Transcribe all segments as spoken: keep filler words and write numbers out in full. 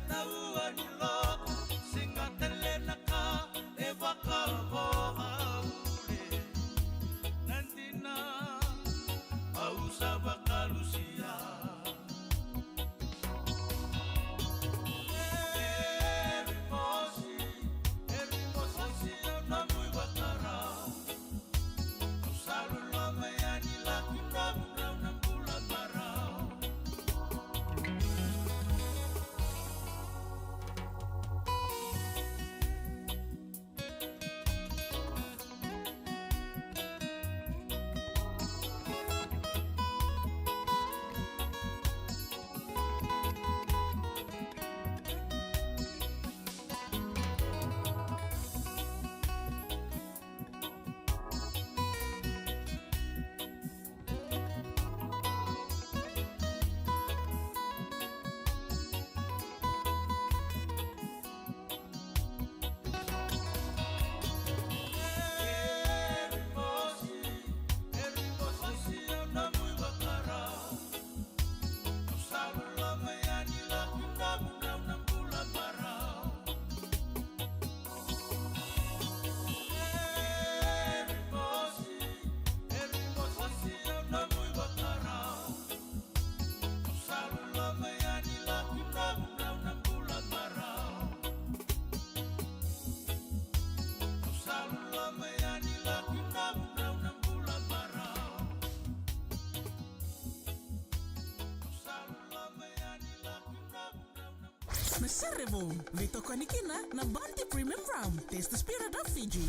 Na ua ni loko, sega tale na ka e vakavoa ule. Na dina, au sa vakalusia. E Rimosi, e Rimosi, au na bui vakarau. Au sa loloma yani, laki drau drau na bula marau. Na sere vou, veitokoni kina na Bounty Premium Rum. Taste the spirit of Fiji.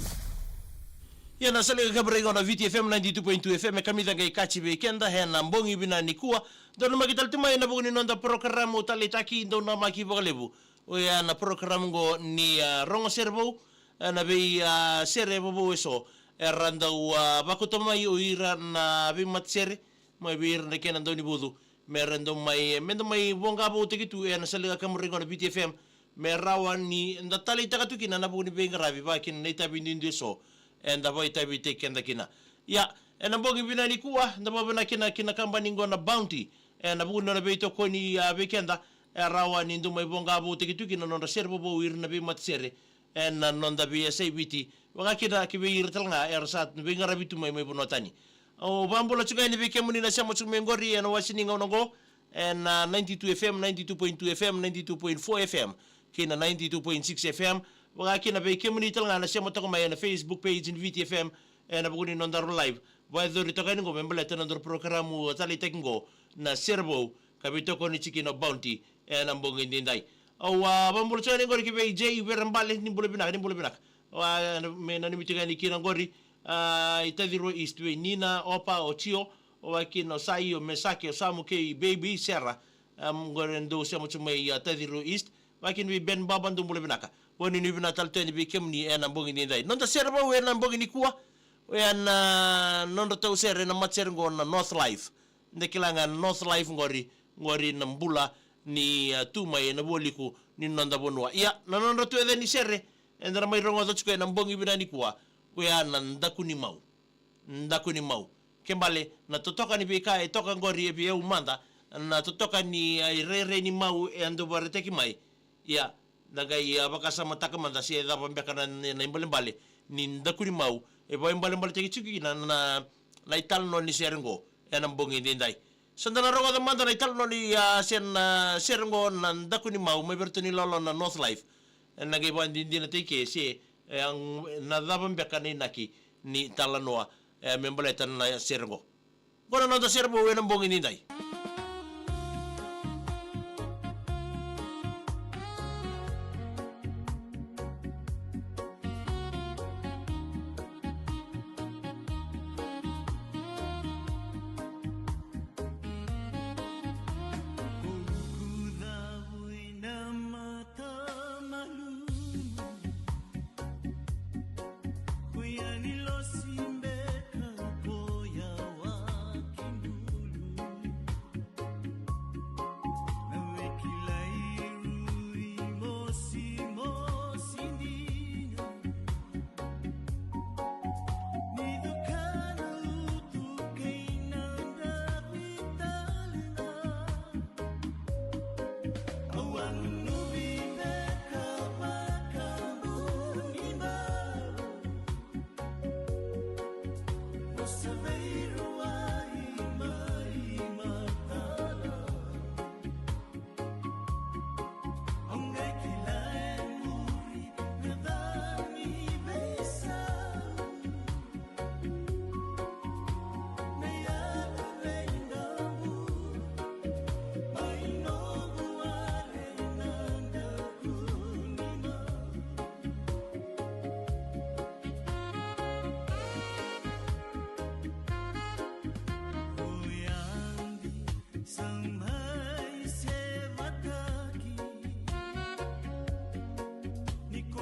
Ia na sala ka kaburaki na Viti F M ninety-two point two F M e kamica qai kaci vei keda ena bogi vinaka nikua. Dou namaki tale tu mai ena vuku ni noda porokaramu taleitaki, dou namaki vakalevu. Oya na porokaramu qo ni, ah, rogo sere vou, ena vei, ah, sere vovou eso era dau, ah, vakauta mai o ira na veimatasere mai vei ira na kena dau ni vucu, me ra dau mai, me dau mai voqa vou teki tu ena sala ka kaburaki na Viti F M, me rawa ni da taleitaka tu kina na vuku ni veiqaravi, vaka kina na itavi duidui eso eda vakaitavi teki keda kina. Ia, ena bogi vinaka nikua, da vakavinavinaka kina ki na kabani qo na Bounty ena vuku ni nona veitokoni, ah, vei keda, e rawa ni dau mai voqa vou teki tu kina na nodra sere vovou ira na veimatasere ena noda veiyasai Viti, vaka kina ki vei ira tale ga era sa veiqaravi tu mai, mai vanua tani. Au vakabula tiko yani vei kemuni na sema tiko mai qori ena wase ni gauna qo, ena ninety-two F M, ninety-two point two F M, ninety-two point four F M, kei na ninety-two point six F M, vaka kina vei kemuni tale ga na sema toka mai ena Facebook page ni Viti F M, ena vuku ni nodaru live. Vakayacori toka yani qo me baleta na nodaru porokaramu taleitaki qo, na sere vou, ka veitokoni tiko kina o Bounty ena bogi edaidai. Au, ah, vakabula tiko yani qori ki vei J Verebale, ni bula vinaka, ni bula vinaka. Au, ah, me nanumi tiko yani kina qori, ah, i Tacirua East vei Nina, Opa, o Tio, vaka kina o Sai, o Mesake, o Samu kei Baby Sera. Am, qori dou sema tu mai, ah, Tacirua East. Vaka kina vei Ben Baba, dou bula vinaka. Vakanuinui vinaka tale tu yani vei kemuni ena bogi edaidai. Noda sere vou ena bogi nikua, oya na nodratou sere na matasere qo na North Life. Da kila ga na North Life qori, qori na bula ni, ah, tu mai ena vualiku ni noda vanua. Ia, na nodratou yaca ni sere eda na mai rogoca tiko ena bogi vinaka nikua, oya na Daku ni Mau. Daku ni Mau. Ke bale, na totoka ni veika e toka qori e vei au mada, na totoka ni, ah, irairai ni mau e dau vakaraitaki mai. Ia, da qai, ah, vakasamataka mada se cava beka na, na ibalebale ni Daku ni Mau e vakaibalebaletaki tiko kina na, na, na italanoa ni sere qo ena bogi edaidai. Sa da na rogoca mada na italanoa ni, ah, se na sere qo na Daku ni Mau mai vei iratou na ilawalawa na North Life. Ena qai vakadinadinataki ke se, e, na cava beka na inaki ni talanoa, e, me baleta na sere qo. Qo na noda sere vou ena bogi edaidai.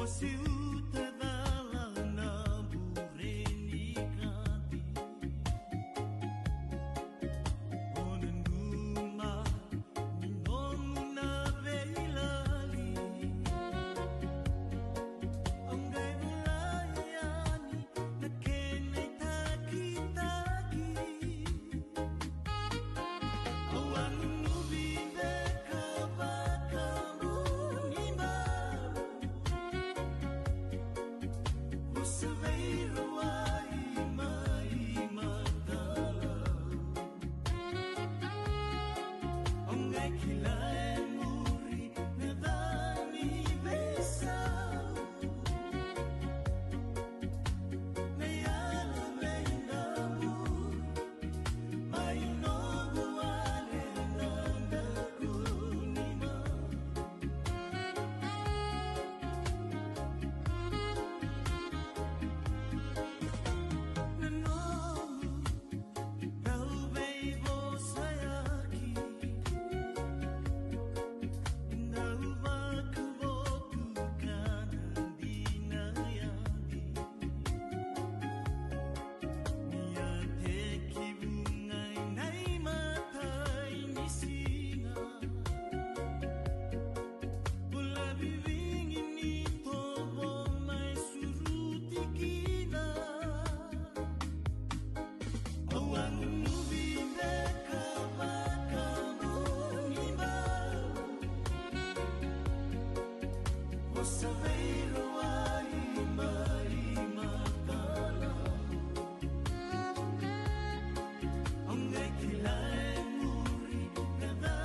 Siuta cala na bure ni kati. O nanuma ni nomu na veilali. Au qai volai yani na kena itakitaki. Au a gunuvi beka vakamunibau. Vosa vei rau a imaima talau. Au qai kila e muri na ca ni veisau. Na yalo veidavui mai noqu wale na daku ni mau. Na nomu dau veivosayaki. Dau vakavotuka na dina yadi. Ni a tekivu ga i na imatai ni siga. Bula vivigi ni tovo mai suruti kina. Au a gunuvi beka vakamunibau. Vosa vei rau a imaima talau. Au qai kila e muri na ca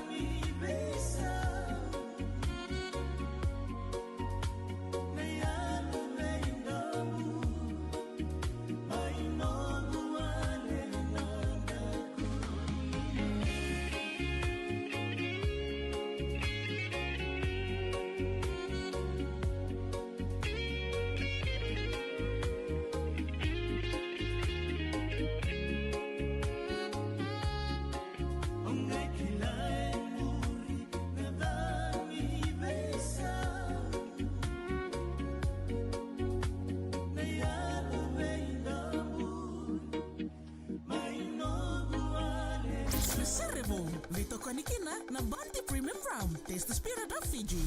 ni veisau. Na yalo veidavui mai noqu wale na daku. Na sere vou, veitokoni kina na Bounty Premium Rum. Taste the spirit of Fiji.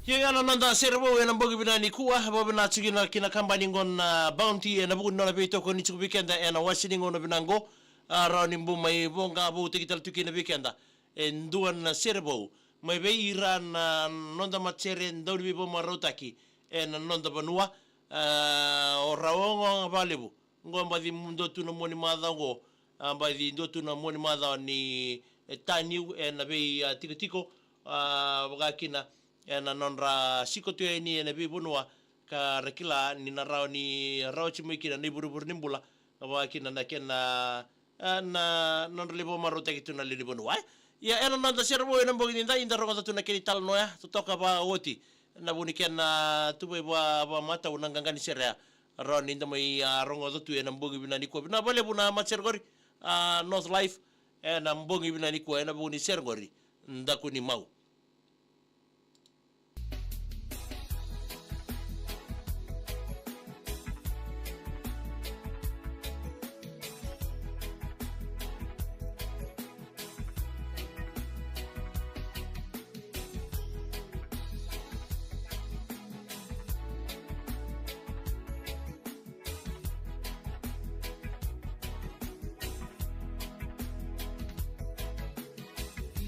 Ia, ia na noda sere vou ena bogi vinaka nikua, vakavinavinaka tiko kina ki na kabani qo na Bounty ena vuku ni nona veitokoni tiko vei keda ena wase ni gauna vinaka qo. A, rawa ni bau mai voqa vou tiko tale tu kina vei keda e dua na sere vou mai vei ira na noda matasere dauniveimarautaki ena noda vanua. A, o rau oga vakalevu. Qo baci dua tu na mua ni macawa qo, a, baci dua tu na mua ni macawa ni, e, taniu ena vei, a, tikotiko, a, vaka kina ena nodra siko tu yani ena veivanua ka ra kila ni na rawa ni rawati mai kina na ivurevure ni bula, vaka kina na kena, a, na nodra lai vakamarautaki tu na lewe ni vanua, e. Ia, ena noda sere vou ena bogi nidai, da rogoca tu na kena italanoa totoka vakaoti ena vuku ni kena tuvai vaka, vakamatau na qaqa ni sere ya. Rawa ni da mai, a, rogoca tu ena bogi vinaka nikua. Vinaka vakalevu na matasere qori, a, North Life, ena bogi vinaka nikua ena vuku ni sere qori, Daku ni Mau.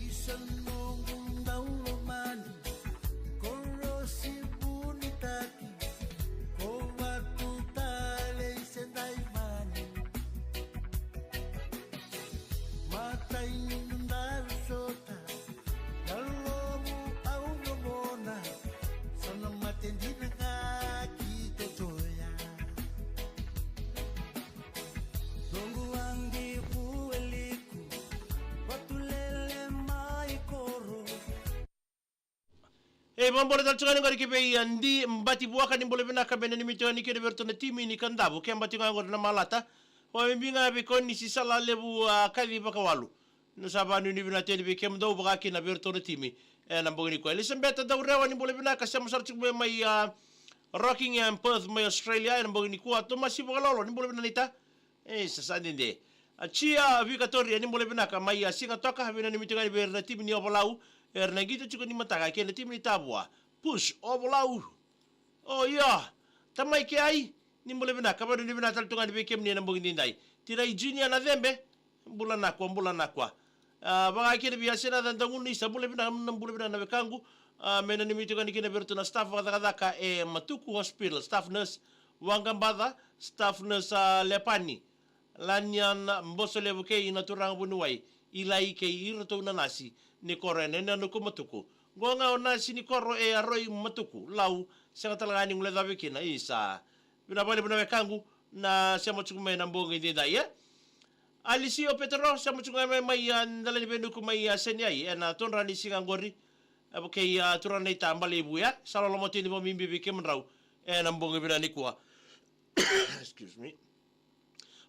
Isa noqu daulomani, ko rosi vunitaki, ko vatu talei se daimani. Matai ni daru sota, na lovu au lomona, sa na mate dina ga ki totoya. Noqu agi vueliku, vatu lele mai koro. E, vakabula tale tiko yani qori ki vei, a, Di Bati Vuaka, ni bula vinaka me nanumi tiko yani kina vei iratou na timi ni Kadavu, ke bati ga qori na Malata. Vakabibi ga vei Konisi Salalevu, a, Kaci Vakawalu. Na sa vakanuinui vinaka tiko yani vei kemudou vaka kina vei iratou na timi. Ena bogi nikua. Elisabeta Daurewa, ni bula vinaka, sema sara tiko mai, mai, a, Rockingham, Perth, mai Australia, ena bogi nikua. Tomasi Vakalolo, ni bula vinaka naita. E, sa, sa dede. A Chia Vikatoria, ni bula vinaka, mai, a, Sigatoka, vinaka ni miti ga ni vei ira na timi ni Ovalau, era na qito tiko ni mataka, kei na timi ni Tavua. Push, Ovalau. O, ia. Tamai ke ai, ni bula vinaka, vakanuinui vinaka tale tu ga ni vei kemuni ena bogi nidai. Tinai Junior na cebe, bula nakua, bula nakua. A, vaka kina vei Asena ca dagunu isa, bula vinaka, na bula vinaka na wekaqu. A, me nanumi tu ga ni kina vei iratou na staff vakacakacaka e Matuku Hospital, staff nurse Waqabaca, staff nurse, a, Lepani. Lanian Bosolevu kei na turaga vuniwai, Ilai kei iratou na nasi ni koro e Nainanu ko Matuku. Qo ga o nasi ni koro e Aroi Matuku, Lau, sega tale ga ni guilecavi kina, isa. Vinaka vakalevu na wekaqu, na sema tiko mai na bogi nidai, e? Alisio Petero, sema tiko mai, mai, a, dela ni venuku mai, a, Seniai, ena todra ni siga qori. E vukei, a, turaga naita Balevu, e? Sa loloma tini vakabibi vei kemudrau ena bogi vinaka nikua. Excuse me.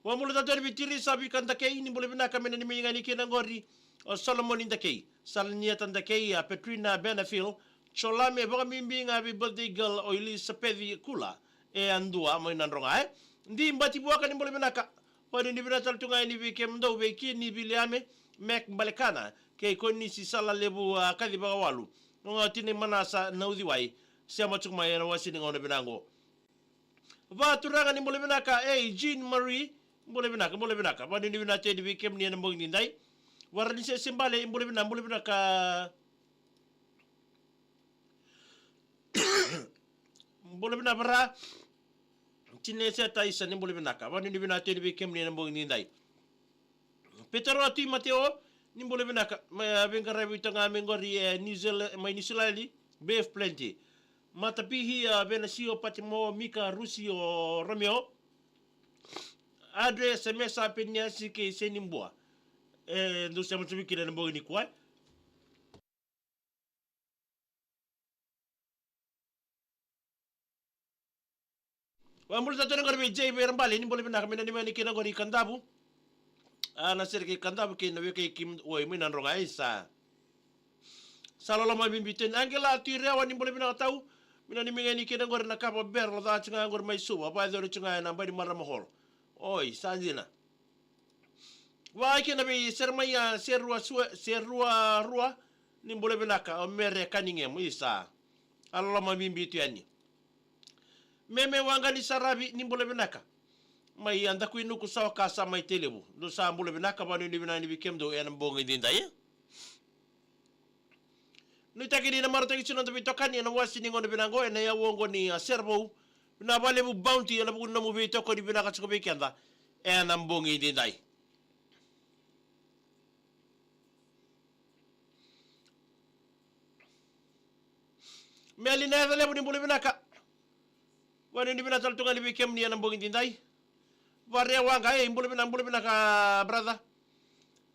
Vabula tale tu yani vei Tirisa Vika Dakei, ni bula vinaka, me nanumi ga ni kina qori o Solomoni Dakei, Salaniata Dakei, a Petrina Benafil, Jolame, vakabibi ga vei birthday girl o Elisapeci Kula, e Adua mai Nadroga, e. Di Bati Vuaka, ni bula vinaka. Vakanuinui vinaka tale tu ga yani vei kemudou, vei Kini Viliame, Mek Balekana, kei Konisi Salalevu, a, Kaci Vakawalu. Oga o Tinai Manasa na Uciwai, sema tiko mai ena wase ni gauna vinaka qo. Vaturaga, ni bula vinaka, ei, Jean Marie, bula vinaka, bula vinaka. Vakanuinui vinaka tale yani vei kemuni ena bogi nidai. Varanisese Bale, bula vinaka, bula vinaka. Bula vinaka Vara. Tinese Taisa, ni bula vinaka. Vakanuinui vinaka tale yani vei kemuni ena bogi nidai. Petero Tui Mateo, ni bula vinaka. Mai, a, veiqaravi toka ga mai qori e New Zealand, mai New Zealand, Beef Plenty. Matapihi, a, Venasio, Patimo, Mika, Rusi, o Romeo. Adre, Semesa, Peniasi kei Senibua. E, dou sema tu vei kina ena bogi nikua. Vabula tale tu yani qori vei Jay Veirabali, ni bula vinaka, me nanumi ga ni kina qori Kadavu. A, na sere kei Kadavu kei na wekai Kim, oi, mai Nadroga, isa. Sa loloma bibi tu yani. Angela Tui Rewa, ni bula vinaka tau. Me nanumi ga ni kina qori na kava bero, ca tiko ga qori mai Suva, vakayacori tiko ga ena Bainimarama Hall. Oi, sa dina. Vaka kina vei Seremaia Serua Sue, Serua Rua, ni bula vinaka, o Mere Kanigemu, isa. A loloma bibi tu yani. Meme Waqani Saravi, ni bula vinaka. Mai Adakuinuku, Sawakasa, mai Tailevu. Dou sa bula vinaka, vakanuinui vinaka yani vei kemudou ena bogi nidai. Nuitaki ni na marautaki tiko na noda veitokani ena wase ni gauna vinaka qo, ena yaua oqo ni, a, Serevou. Vinaka vakalevu Bounty, ena vuku ni nomu veitokoni vinaka tiko vei keda ena bogi nidai. Meli na yaca levu, ni bula vinaka. Vakanuinui vinaka tale tu ga yani vei kemuni ena bogi nidai. Varea Waqa, e, bula vinaka, bula vinaka, brother.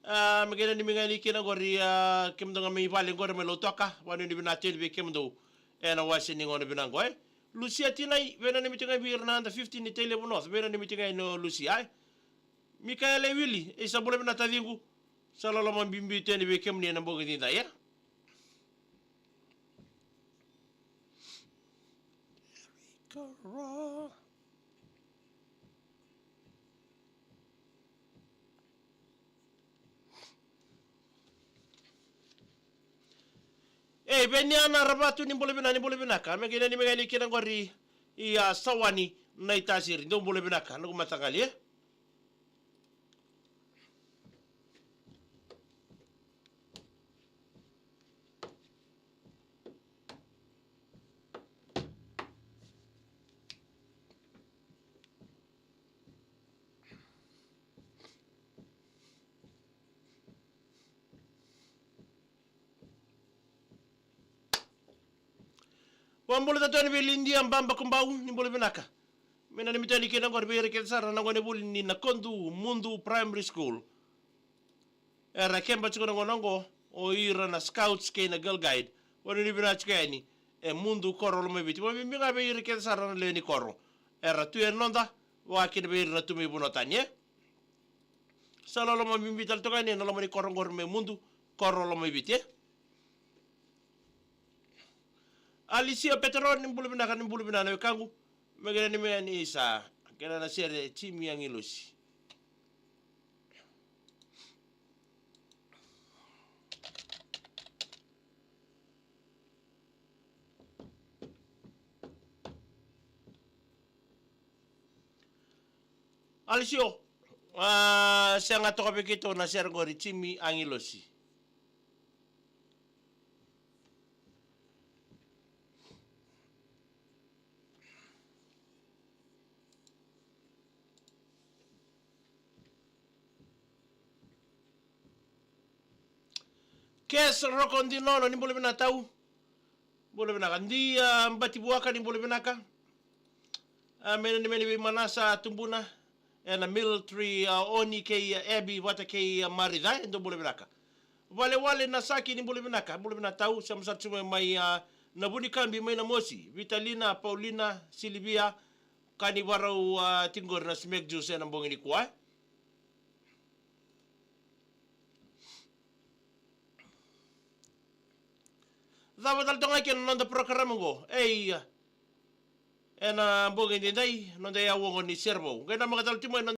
A, me qai nanumi ga ni kina qori, a, kemudou ga mai vale qori mai Lautoka. Vakanuinui vinaka tale yani vei kemudou ena wase ni gauna vinaka qo, e. Lucia Tinai, veinanumi tu ga vei ira na under fifteen ni Tailevu North, veinanumi tu ga yani o Lucia, e. Mikaele Wili, e, sa bula vinaka taciqu. Sa loloma bibi tu yani vei kemuni ena bogi nidai, e. E, Veniana Ravatu, ni bula vinaka, ni bula vinaka. Me qai nanumi ga ni kina qori, ia, Sawani Naitasiri, dou bula vinaka, noqu mataqali, e. Vabula tale tu yani vei Lidia Baba Kubau, ni bula vinaka. Me nanumi tu yani kina qori vei ira kece sara na gonevuli ni Nakodu Mudu Primary School. Era keba tiko na gauna oqo o ira na Scouts kei na Girl Guide. Vakanuinui vinaka tiko yani e Mudu, koro Lomaiviti. Vakabibi ga vei ira kece sara na lewe ni koro era tu e noda, vaka kina vei ira na tu mai vanua tani, e. Sa loloma bibi tale toka yani ena loma ni koro qori mai Mudu, koro Lomaiviti, e. Alisio Petero, ni bula vinaka, ni bula vinaka na wekaqu. Me kena ni me ni sa kena na sere Jimmy Agilosi. Alisio, a, sega toka vei keitou na sere qori Jimmy Agilosi. Kes Roko Dinono, ni bula vinaka tau. Bula vinaka. Di, a, Bati Vuaka, ni bula vinaka. A, mena ni meni vei Manasa Tubuna. Ena Military, a, Oni kei, a, Ebi vata kei, a, Marica, e dou bula vinaka. Valewale Nasaki, ni bula vinaka. Bula vinaka tau, sema sara tu mai, a, na Vunikabi mai na Mosi. Vitalina, Paulina, Silivia, ka ni varau, a, tiko qori na Smack Juice ena bogi nikua. Cava tale toka ga kina na noda program oqo. Ei, ena bogi edaidai, noda yawa oqo ni Serevou. Qai namaka tale tu mai na